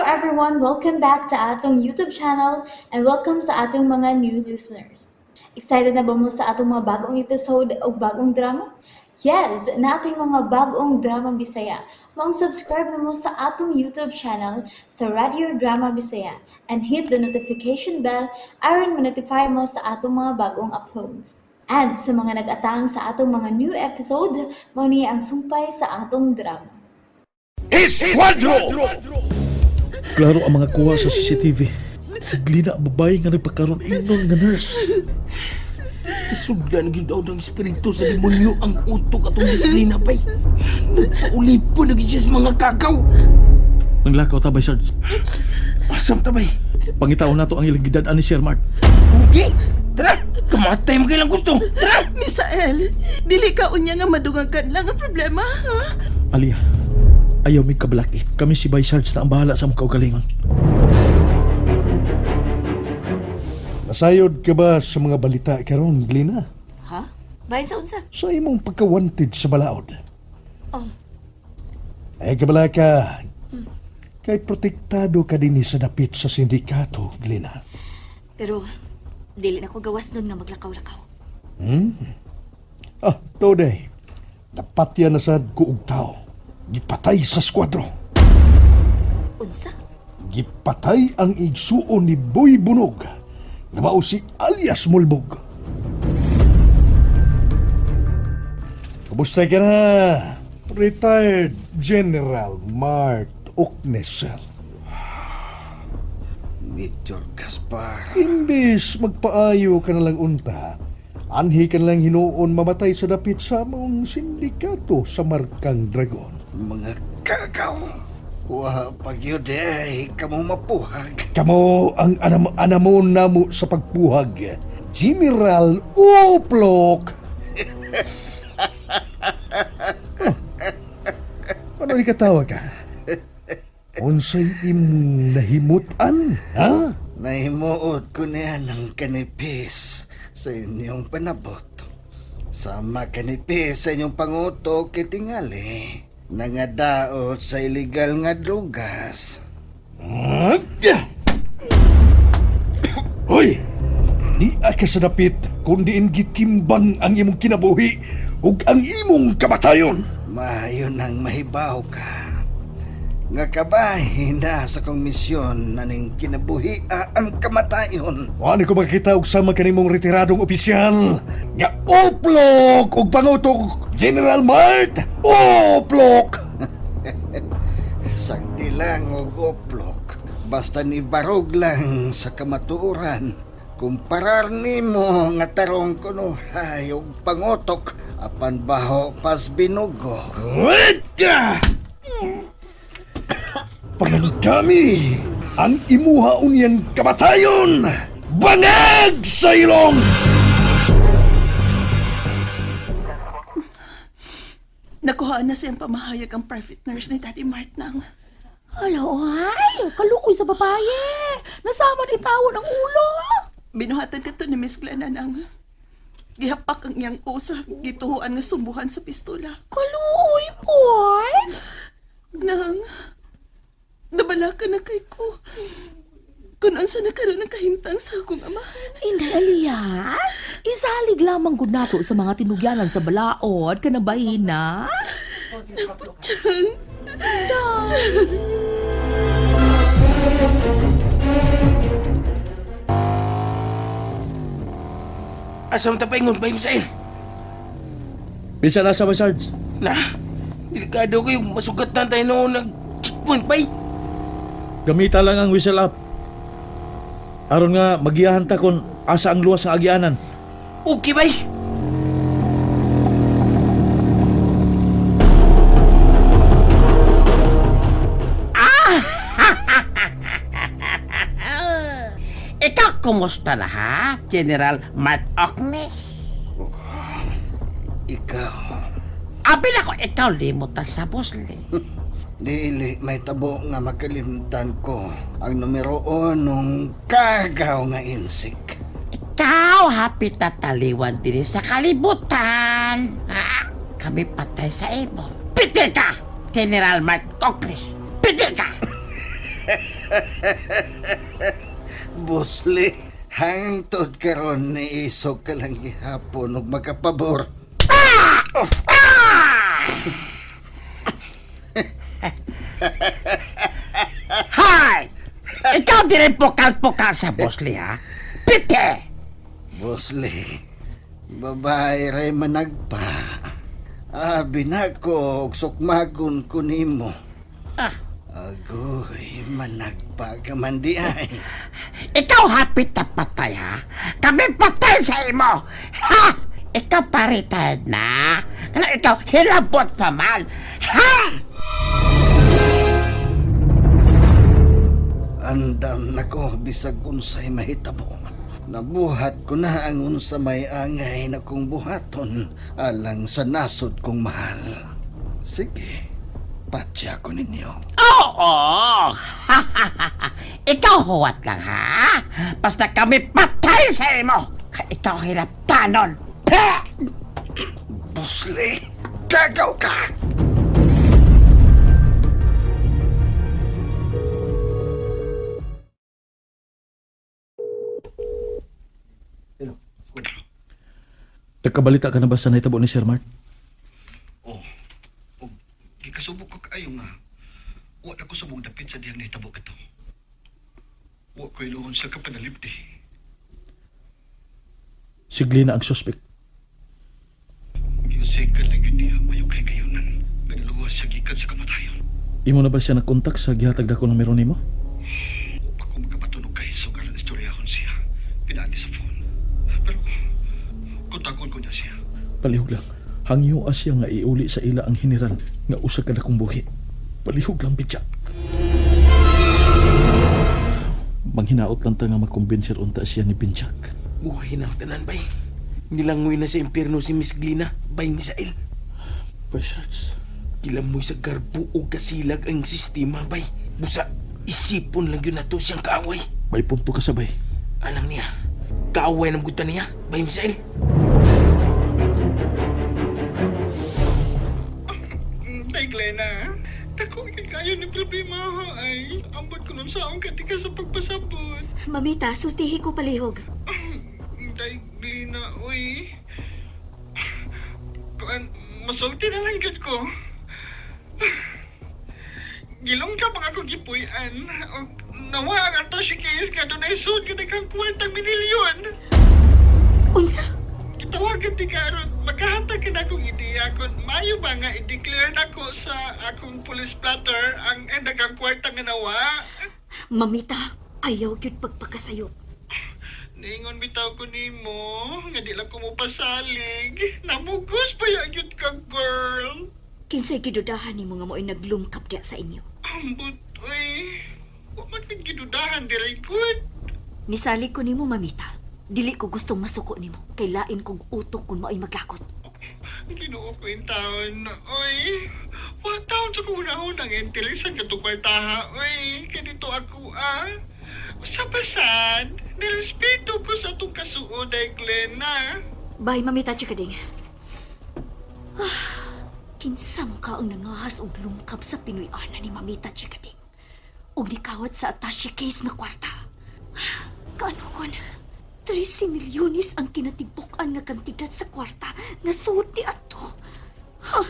everyone! Welcome back to atong YouTube channel and welcome sa atong mga new listeners. Excited na ba mo sa atong mga bagong episode o bagong drama? Yes, nating mga bagong drama Bisaya. Maong subscribe na mo sa atong YouTube channel sa Radio Drama Bisaya and hit the notification bell aron ma-notify mo sa atong mga bagong uploads. And sa mga nag-atang sa atong mga new episode, mao ni ang sumpay sa atong drama. Esquadro! Klaro ang mga kuha sa CCTV. Siglina ang babae nga nagpakaroon ingnon nga nurse. Isuglan gyud daw ng espiritu sa demonyo ang utok atong disiplina bay. Nagpaulipon na gyud siya sa mga kakaw. Nanglakaw ta bay, Sarge. Asam ta bay. Pangitaon nato ang ilang gidad ani Sir Mart. Okay, tara. Kamatay mo kailang gusto. Tara. Misael, dili ka unya nga madungagan lang ang problema, ha? Alia, ayaw mi kabalaki. Kami si Bay Sarge na ang bahala sa among kaugalingon. Nasayod ka ba sa mga balita karon, Glina? Ha? Bahin sa unsa? Sa imong pagka-wanted sa balaod. Oh. Ay kabala ka. Kay protektado ka dinhi sa dapit sa sindikato, Glina. Pero dili na ko gawas nun nga maglakaw-lakaw. Ah, today. Napatya na sad ko og tao. Gipatay sa squadro. Unsa? Gipatay ang igsuon ni Boy Bunog. Nga mao si alias Mulbog. Kumusta ka na? Retired General Mart Oknesel. Major Gaspar. Imbis magpaayo ka na lang unta, anhi ka na lang hinuon mamatay sa dapit sa among sindikato sa Markang Dragon. Mga kakaw. Wa pag yun eh, kamo mapuhag. Kamo ang anam-anamon namo sa pagpuhag. General Uplok! Huh. Ano ni katawa ka? Unsay imong nahimutan, ha? Nahimuot ko niya ng kanipis sa inyong panabot. Sama kanipis sa inyong pangutok kitingali. Nangadaot sa illegal nga drugas. Agya! Hoy! Di ka sa dapit kung diin gitimbang ang imong kinabuhi ug ang imong kamatayon. Maayo nang mahibaw ka. Nga kabahin na sa kong misyon na ning kinabuhi ang kamatayon. Wa ni ko makita og sama kanimong retiradong opisyal nga uplok og pangutok General Mart uplok. Sagdi lang og uplok. Basta ni barog lang sa kamatuoran. Kumparar nimo nga tarong kunuhay og pangutok apan baho pas binugo. Wetya! Pagandami ang imuha unyan kamatayon. Bangag sa ilong! Nakuhaan na siyang pamahayag ang private nurse ni Daddy Mart nang. Hala, ay, kalukoy sa babae. Nasama ni tao ng ulo. Binuhatan ka to ni Miss Glenna nang. Gihapak ang iyang usa, gituhuan nga sumbuhan sa pistola. Kaluoy, boy. Nang, nabala ka na kay ko. Kung unsa na karon ang kahimtang sa akong amahan. Inday, Aliya, isalig lamang gud nato sa mga tinugyanan sa balaod ka na ba, hina? Naputyan. Asam ta paingon bay Misael. Bisa na sa Bay Sarge. Na, delikado kayo masugat na tayo noon nag checkpoint bay. Gamita lang ang whistle up. Aron nga magiyahan ta kon asa ang luwas nga agianan. Okay bay. Ikaw, kumusta na ha, General Mark Oknes? Ikaw, Abi na ko, ikaw limutan sa busli. dili may tabo nga makalimtan ko ang numero unong kagaw nga insik. Ikaw, happy tataliwan din sa kalibutan. Ha? Kami patay sa imo. Piti ka, General Mark Oknes. Piti ka! Busli, hangtod karon ni isog ka lang gihapon ug makapabor. Hay! Ikaw dire pokal-pokal sa Bosley, ha? Pite! Busli, babae ray managpa. Abi na ko, og sukmagon ko nimo. Ah. Agoy, managpa ka man di ay. Ikaw hapit na patay, ha? Kami patay sa imo! Ha? Ikaw pa retired na? Kana ikaw hilabot pa man! Ha? Andam nako bisag unsay mahitabo. Nabuhat ko na ang unsa may angay na kong buhaton alang sa nasod kong mahal. Sige, patya ko ninyo. Oo! Ikaw huwat lang, ha? Basta kami patay sa imo! Ikaw hilabtanon! Pe! Busli, gagaw ka! Nagkabalita ka na ba sa nahitabo ni Sir Mark? Oh, og gikasubok ko kaayo nga wa na ko subong dapit sa diyang nahitabo kato. Wa ko iluhon sa kapanalipti. Sigli na ang suspect. Giusikal na gyud niya mayo kay kayunan. Ganluwas siya gikan sa kamatayon. Imo na ba siya nagkontak sa gihatag dako ng meron nimo? Wa pa ko magkapatunog kay so karon istoryahon siya. Pinaagi sa phone. Pero kontakon ko niya siya. Palihog lang. Hangyo siya nga iuli sa ila ang general nga usa ka dakong buhi. Palihog lang bitya. Manghinaot lang ta nga makumbinser unta siya ni Binchak. Buhay na ang tanan, bay. Nilangoy na sa impyerno si Miss Glina, bay Misael. Richards. Kilamoy sa garbo o kasilag ang sistema, bay. Busa, isipon lang yun nato siyang kaaway. May punto ka sabay. Alam niya, kaaway ng guta niya, bay Misael. Tay Glena, dako kay kayo ni problema ho ay. Ambot ko nun saong katika sa pagpasabot. Mamita, sultihi ko palihog. Tay Glena, uy. Kuan, masulti na lang gyud ko. Gilong ka mga akong gipuy-an. Og nawa ang ato si case nga dunay sud gyud kang kwartang minilyon. Unsa? Gitawagan ti karon, magkahatag ka na akong ideya kung mayo ba nga i-declare nako sa akong police platter ang daghang kwarta nga nawa. Mamita, ayaw gyud pagpakasayo. Niingon bitaw ko nimo nga di lang ko mopasalig. Namugos pa ya gyud ka, girl. Kinsay gidudahan nimo nga mo'y naglungkap diya sa inyo. Ambot, uy. Wa man kay gidudahan diri good. Nisalig ko nimo, Mamita. Dili ko gustong masuko nimo. Kay lain kog utok kung mao'y maglakot. Ginoo ko in taon, oy. Wa taon sa kunahon ang entilisan katong kwartaha, oy. Kanito ako, ah. Sa pasad, nirespeto ko sa atong kasuod ay Glenna. Bye, Mamita Chikading. Ah, kinsa mo ka ang nangahas og lungkap sa Pinoy-ana ni Mamita Chikading. Og nikawat sa attache case nga kwarta. Ah, Kaano kon? 13 milyones ang kinatibuk-an nga kantidad sa kwarta nga suod ni ato. Ha,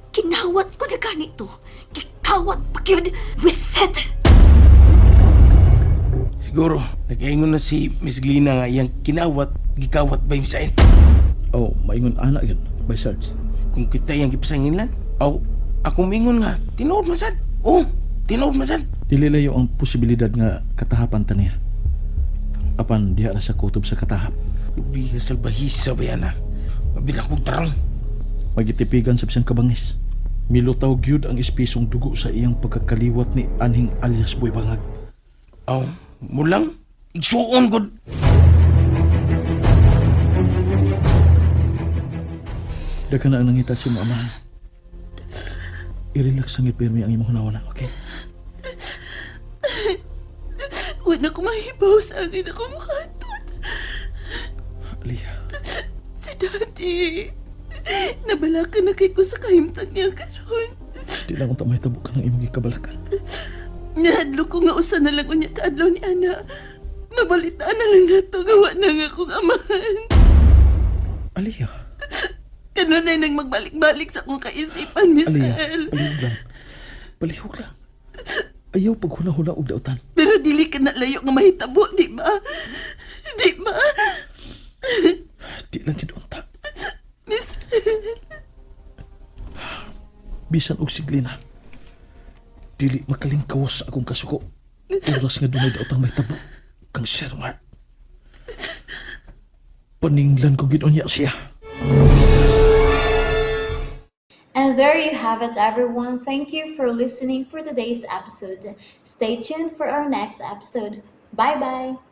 kinawat ko na ganito. Gikawat pa gyud. Wiset! Siguro, nag-ingon na si Miss Glina nga iyang kinawat, gikawat bay Misael. Oh, maingon ana yun, by Sarge. Kung kita iyang gipasanginlan, aw, ako mingon nga, tinuod man sad. Oh, tinuod man sad. Dili layo ang posibilidad nga katahapan ta niya. Apan diha ra sa kutob sa katahap. Lubi nga salbahisa ba yan, ha? Mabila kong tarong. Magitipigan sa bisang kabangis. Milutaw gyud ang espisong dugo sa iyang pagkakaliwat ni anhing alias Boy Bangag. Aw, mulang, igsuon gud. Daghan na ang nangita si mo amahan. I-relax ang ipirmi ang imong hunawana, okay? Wala ko mahibaw sa akin ako makatod. Aliyah, Si Daddy. Nabalakan na kay ko sa kahimtang niya karon. di lang unta mahitabo ka ng imong gikabalakan. Nahadlo ko nga usa na lang unya kaadlaw ni ana. Mabalitaan na lang nato gawa na nga akong amahan. Aliyah, Kanunay nang magbalik-balik sa akong kaisipan, Aliyah, Misael. palihog lang. Palihog lang. Ayaw paghuna-huna og dautan. Pero dili ka na layo nga mahitabo, di ba? Di ba? Di lang gid unta. Misael. Bisan og siglina. Dili makalingkawas sa akong kasuko. Oras nga dunay daotang mahitabo kang Shermar. Paninglan ko gid unya siya. And there you have it, everyone. Thank you for listening for today's episode. Stay tuned for our next episode. Bye bye.